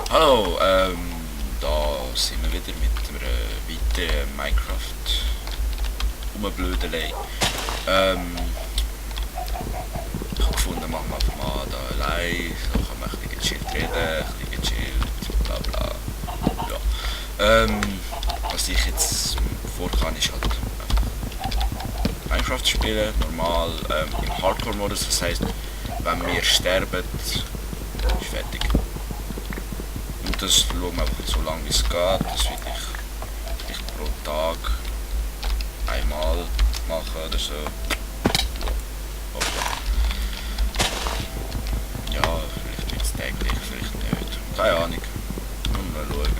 Hallo, da sind wir wieder mit einer weiteren Minecraft-Umblödelei. Ich habe gefunden, machen wir einfach mal da allein, so kann man ein bisschen gechillt reden, ein bisschen gechillt, bla bla. Ja. Was ich jetzt vorkan, ist halt Minecraft spielen, normal im Hardcore-Modus, das heisst, wenn wir sterben, ist fertig. Und das schauen wir einfach so lange wie es geht, das will ich pro Tag einmal machen oder so. Ja, vielleicht wird es täglich, vielleicht nicht. Keine Ahnung. Mal schauen.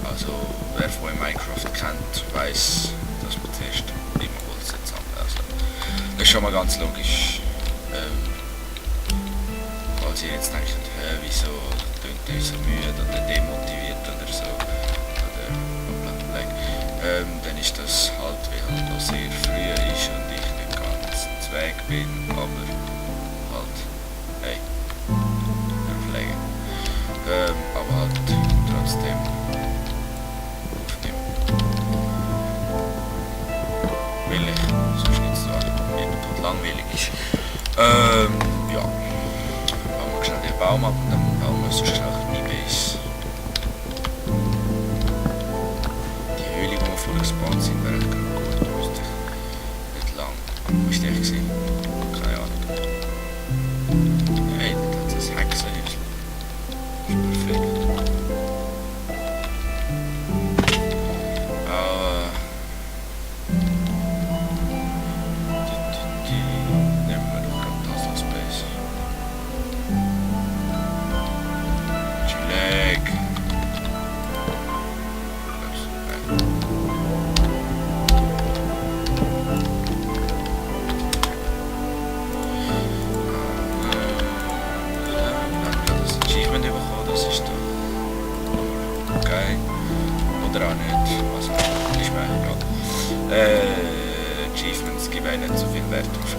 Also, wer von euch Minecraft kennt, weiß, dass man zuerst immer Holz sammeln. Also, das ist schon mal ganz logisch. Falls ihr jetzt denkt, wieso klingt ihr so müde oder demotiviert oder so, oder dann ist das halt, weil halt noch sehr früh ist und ich nicht ganz zu Weg bin, aber halt, hey, pflegen. Aber halt trotzdem aufnehmen. Will ich, sonst nicht so, weil mir halt langweilig ist. Ja. Bauen wir schnell den Baum ab und dann bauen wir so schnell eine Base. Die Höhle, wo wir vorher gespawnt sind, wäre echt gut. Müsste ich nicht lang. Wo ist die echt gewesen? Keine Ahnung. Hey, das hat ein Hexenhäuschen. Das ist perfekt. Nehmen wir doch gerade das als Base. Chillig. Ups, nein. Dann hat das Achievement bekommen, das ist doch geil. Oder auch nicht, was auch immer, ist mir egal. Achievements geben auch nicht so viel Wert drauf.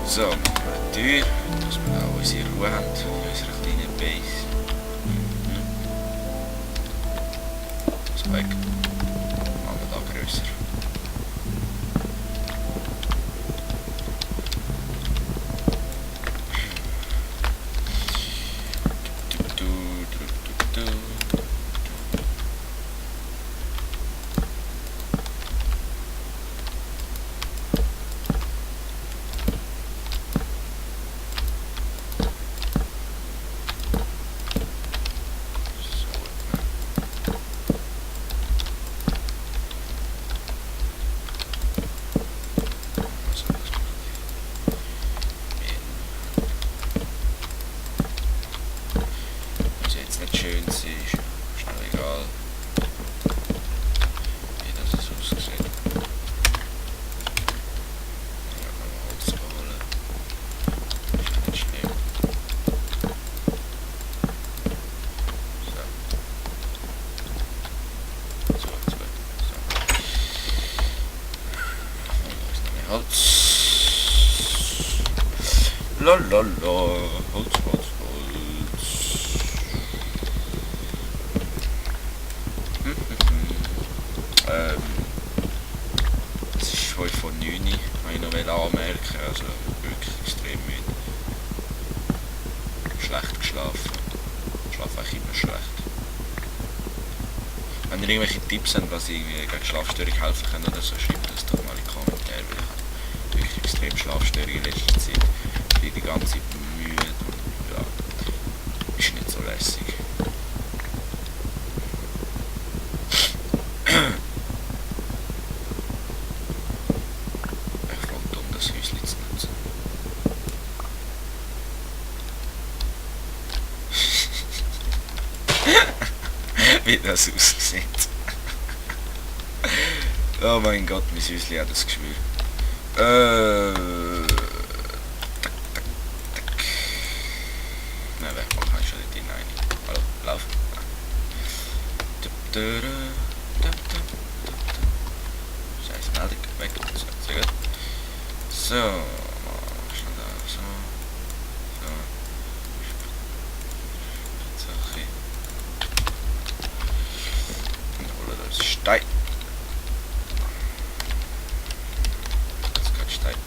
So, machen wir eine Tür, dass wir auch unsere Ruhe haben in unserer kleinen Base. So weg. Machen wir da grösser. Schön ist, schnell egal, wie das aussieht. Ja, kann man Holz holen. Ist ja nicht schlimm. So. So, jetzt gut. So. Und da ist noch mehr Holz. Lalala. Holz, Holz, Holz. Es ist 5 vor 9 Uhr, kann ich noch anmerken, also wirklich extrem müde. Schlecht geschlafen. Ich schlafe eigentlich immer schlecht. Wenn ihr irgendwelche Tipps habt, was irgendwie gegen Schlafstörung helfen kann oder so, schreibt das doch mal in die Kommentare, weil ich habe wirklich extrem Schlafstörungen in letzter Zeit. Ich bin die ganze Zeit müde und ja, ist nicht so lässig. Wie das aussieht. Oh mein Gott, mein Häuschen hat das Geschwür. Tack, tack, tack. Nein, wegmachen kann ich schon nicht hinein. Hallo, lauf. Scheiße, Meldung, weg. So, sehr gut. So, So. So. Sache. Und holen uns Stein. Das geht Stein.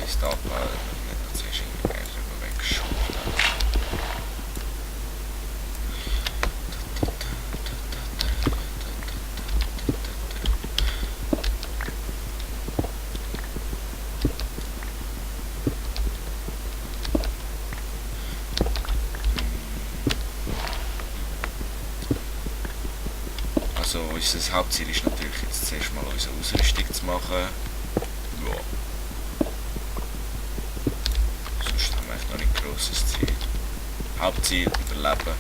Ist da mal nicht tatsächlich drüber weggeschaufelt. Also unser Hauptziel ist natürlich jetzt zuerst mal unsere Ausrüstung zu machen. Ja. Sonst haben wir eigentlich noch nicht ein grosses Ziel. Hauptziel, überleben.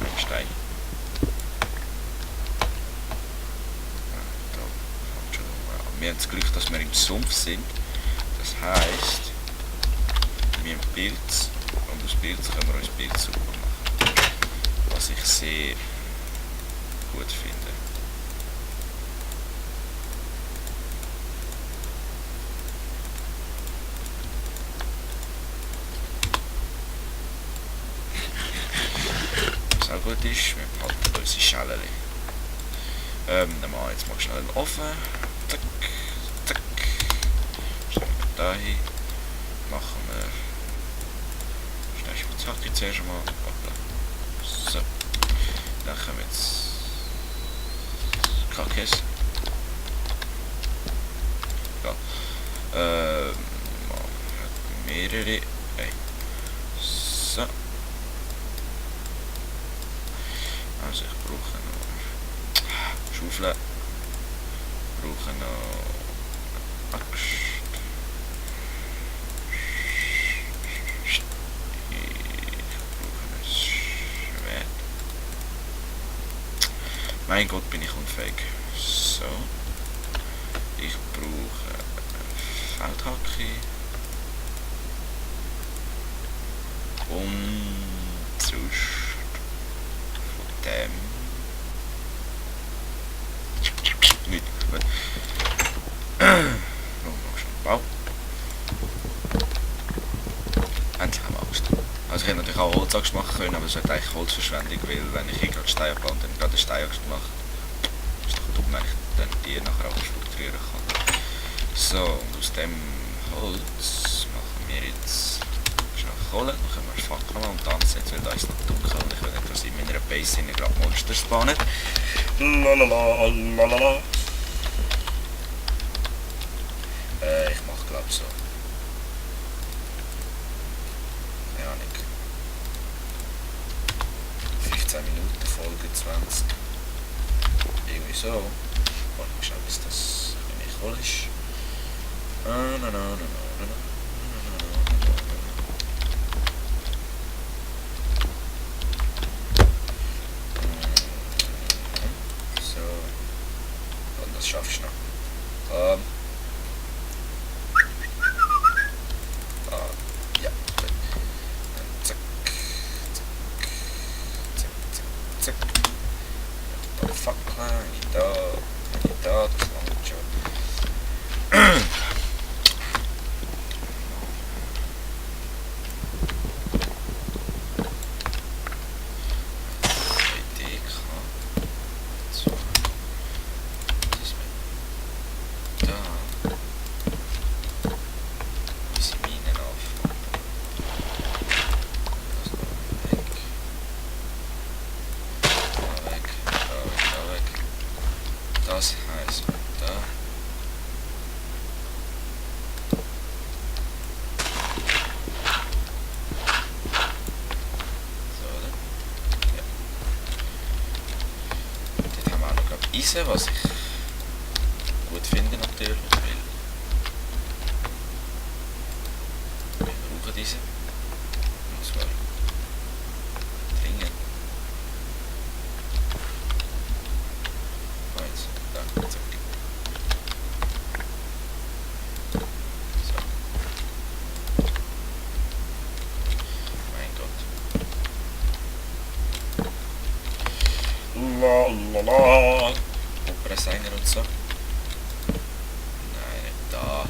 Ein Stein. Ja, da kommt schon rum. Wir haben das Glück, dass wir im Sumpf sind. Das heisst, wir haben Pilz und aus Pilz können wir uns Pilzsuppe machen. Was ich sehr gut finde. Was auch gut ist, wir behalten unsere Schälchen. Dann machen wir jetzt mal schnell einen Ofen. Zack, zack. Stellen wir da hin. Machen wir Spitzhacke zuerst mal. So. Dann können wir jetzt Kakis. Ja. Mehrere. Hey. So. Also ich brauche noch Schaufel. Ich brauche noch Axt. Mein Gott, bin ich unfähig. So. Ich brauche Feldhacke. Und sonst von dem. Nicht. Gut. Noch schon Bau. Endlich haben wir Angst. Also ich hätte natürlich auch Holzaxt machen können, aber es ist eigentlich Holzverschwendung, weil wenn ich hier gerade Stein abbaue und dann gerade eine Steinaxt mache, ist doch dumm, wenn ich dann die nachher auch strukturieren kann. So, und aus dem Holz machen wir jetzt schnell Kohle, dann können wir Fackeln und tanzen, jetzt wird alles noch dunkel und ich will nicht, dass in meiner Base gerade Monster spawnen. Lalala, lalala. Ich mache glaube so. Ja, nicht. 15 Minuten, Folge 20. Irgendwie so. Warte mal schnell, bis das nicht voll ist. So. Und das schaffe ich noch. Ja. Zack. Zack, zack, zack. Da Fackeln, da, das langt schon. Das heißt, da. So, oder? Ja. Dort haben wir auch noch Eisen, was ich gut finde natürlich, weil wir brauchen Eisen. Und zwar dringend. Zack. So. Mein Gott. La la la. Opernsänger und so. Nein, nicht da.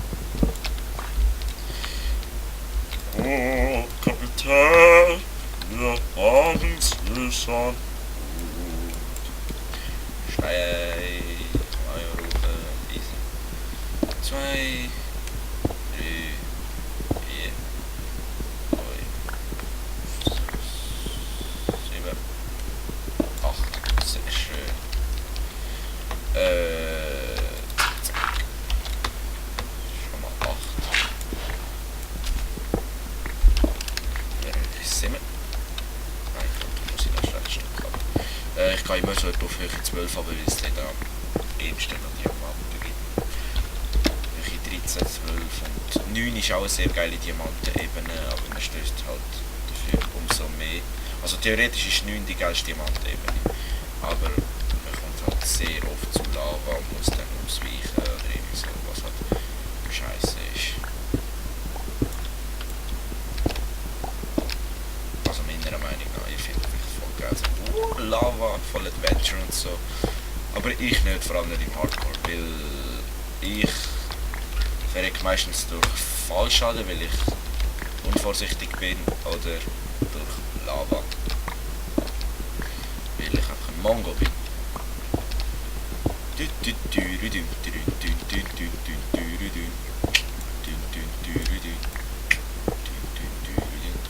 Oh, Kapitän, wir haben es an. Schnei, Majorrufe, easy. 2, 3, 4, 5, 6, 7, 8. Sehr schön. Zack. Schon mal 8. Sind wir? Nein, da muss ich noch schnell ein Stück haben. Ich kann immer so etwa auf Höhe 12, aber weil es dann am ehesten noch Diamanten gibt. Höhe 13, 12 und 9 ist auch eine sehr geile Diamantenebene, aber man stößt halt dafür umso mehr. Also theoretisch ist 9 die geilste Diamantenebene, aber man kommt halt sehr oft zu Lava und muss dann ausweichen oder irgendwie so, was halt scheiße ist. Also meiner Meinung nach, ich finde es voll geil, so Lava, voll Adventure und so. Aber ich nicht, vor allem nicht im Hardcore, weil ich verrecke meistens durch Fallschaden, weil ich unvorsichtig bin, oder durch Lava, weil ich einfach ein Mongo bin.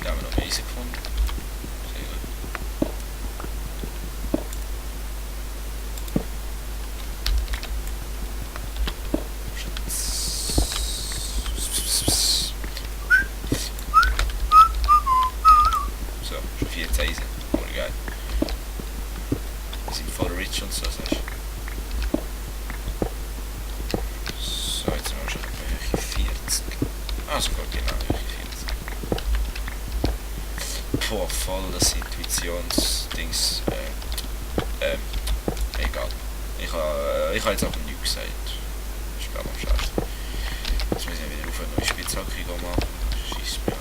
Da haben wir noch Eisen gefunden. Sehr gut. So, schon 14 Eisen. Aber geil. Wir sind voll rich und so, sagst du. So, jetzt sind wir schon bei Höhe 40. Ah, sogar genau Höhe 40. Boah, voll das Intuitionsdings. Egal. Ich habe jetzt einfach nichts gesagt. Das ist glaube ich am schärfsten. Jetzt müssen wir wieder auf eine neue Spitzhacke machen. Scheiss mir an.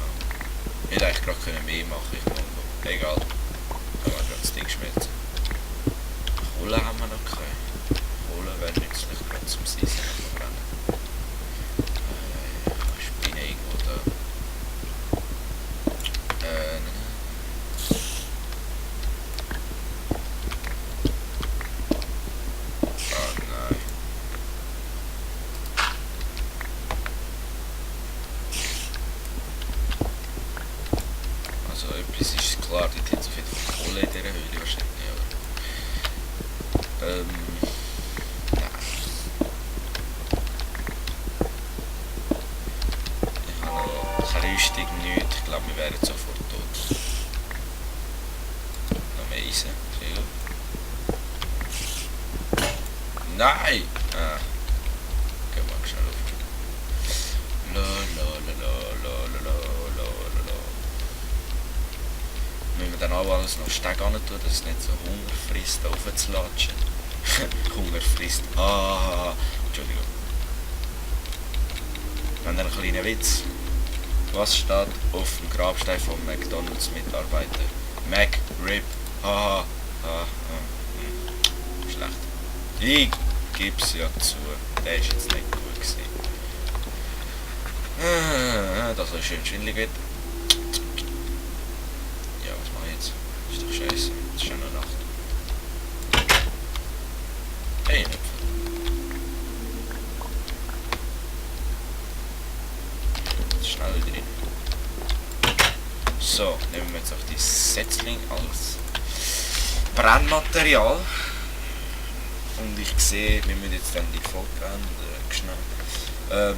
Ich hätte eigentlich gerade mehr machen können. Egal. Ich habe gerade das Ding schmelzen. Kohle haben wir noch keine. Kohle wäre nützlich gerade zum Seisen verbrennen. Ich bin irgendwo da. Also etwas ist klar, dort hat es auf jeden Fall Kohle in dieser Höhle wahrscheinlich, aber... nein. Ich habe noch keine Rüstung, nichts. Ich glaube, wir wären sofort tot. Noch mehr Eisen, sehr gut. Nein! Ah. Gehen wir mal schnell auf. Müssen wir dann auch alles noch Steg tun, dass es nicht so Hunger frisst, aufzulatschen. Hunger frisst. Ah, Entschuldigung. Wir haben einen kleinen Witz. Was steht auf dem Grabstein vom McDonalds-Mitarbeiter? McRib. Haha. Schlecht. Ich gib's ja zu. Der ist jetzt nicht gut gewesen. Das ist schön schwindelig wird. Ja, was mache ich jetzt? Ist doch scheiße. Es ist schon noch Nacht. Hey, ein Apfel. Schnell drin. So, nehmen wir jetzt auch die Setzling als Brennmaterial. Und ich sehe, wir müssen jetzt dann die Folge schnell.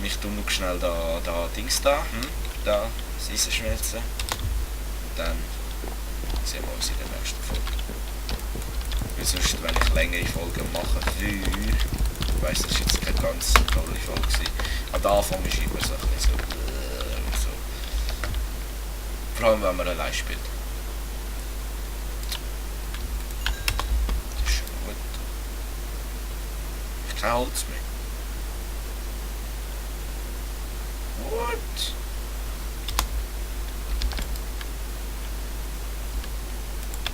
Ich tue noch schnell da Dings da. Da, das Eisen schmelzen. Und dann sehen wir uns in der nächsten Folge. Weil sonst, wenn ich längere Folgen mache würde, ich weiss, das war jetzt keine ganz tolle Folge gewesen. Am Anfang ist immer so ein bisschen so. Vor allem, wenn man allein spielt. Das ist schon gut. Ich habe kein Holz mehr. What?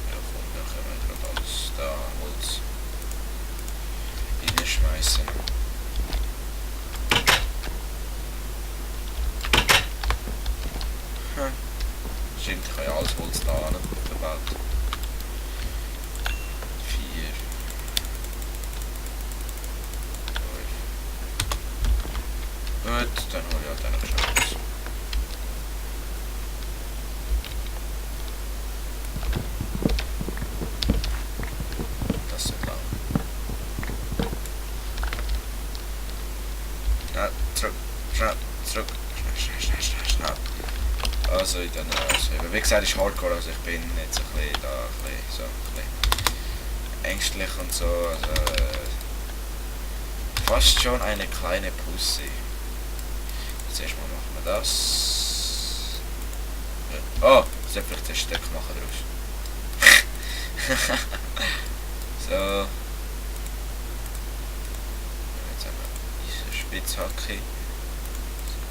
Ja, komm, dann können wir gerade alles da Holz in schmeißen. Stimmt, ich kann ja alles Holz da verbaut. 4. 5. Gut, dann hole ich halt auch noch schnell was. Das ist lang. Ja, zurück, schnell, zurück. Schnell. Also in den wie gesagt, ist Hardcore, also ich bin jetzt ein bisschen da, ein bisschen ängstlich und so, also fast schon eine kleine Pussy. Zuerst mal machen wir das. Oh, ich sollte vielleicht den Stöck machen draus. So. Jetzt haben wir diese Spitzhacke.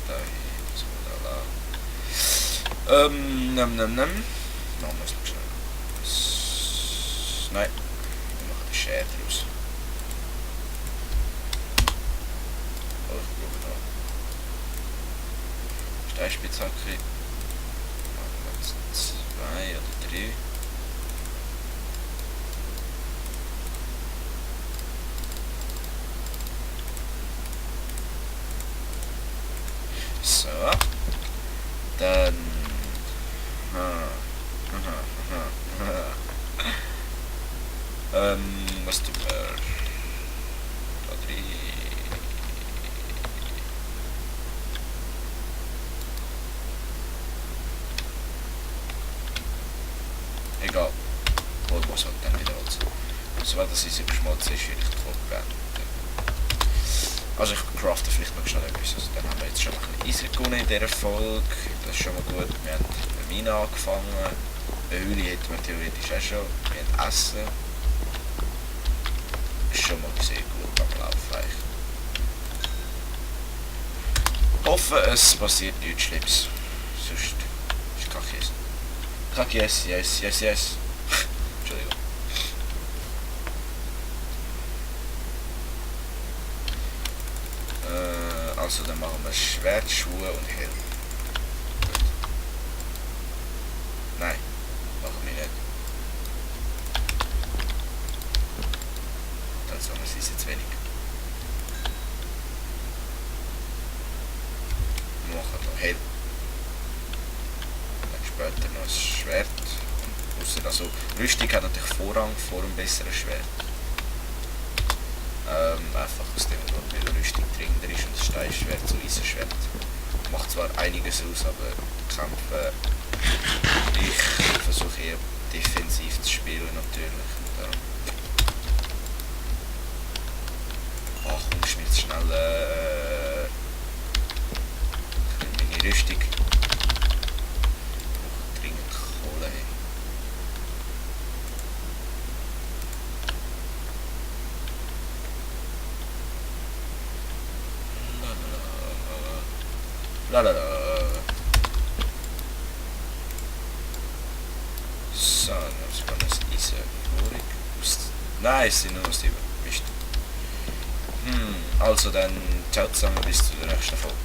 Da hier, was wir da lassen. Machen wir es noch schnell. Nein, wir machen die Schere draus. Oh, ich brauche noch Steinspitzhacke. Machen wir jetzt 2 oder 3. So. Dann was tun wir? Da drin. Egal. Wohl muss halt dann wieder Holz. Also wenn das Eisen geschmolzen ist, vielleicht kochen. Also ich crafte vielleicht noch schnell etwas. Also dann haben wir jetzt schon ein bisschen Eisen gewonnen in dieser Folge. Das ist schon mal gut. Wir haben mit Mine angefangen. Eine Höhle hätten wir theoretisch auch schon. Wir haben Essen. Ist schon mal sehr gut am Laufen eigentlich. Hoffe, es passiert nichts Schlimmes. Sonst ist Kacke. Kacke, yes. Entschuldigung. Also dann machen wir Schwert, Schuhe und Helm. Gut. Nein, machen wir nicht. Das ist jetzt wenig. Wir machen noch Helm. Dann später noch das Schwert. Und also Rüstung hat natürlich Vorrang vor einem besseren Schwert. Einfach aus dem Grund, weil Rüstung dringender ist und das Steinschwert so Eisenschwert. Macht zwar einiges aus, aber kämpfen. Ich versuche eher defensiv zu spielen natürlich. Ach komm, schmilzt schnell meine Rüstung. Ich brauche dringend Kohle. Lalala. So, dann muss man das Eisen vorig. Nein, es sind nur noch 7. Mist. Also dann, ciao zusammen, bis zur nächsten Folge.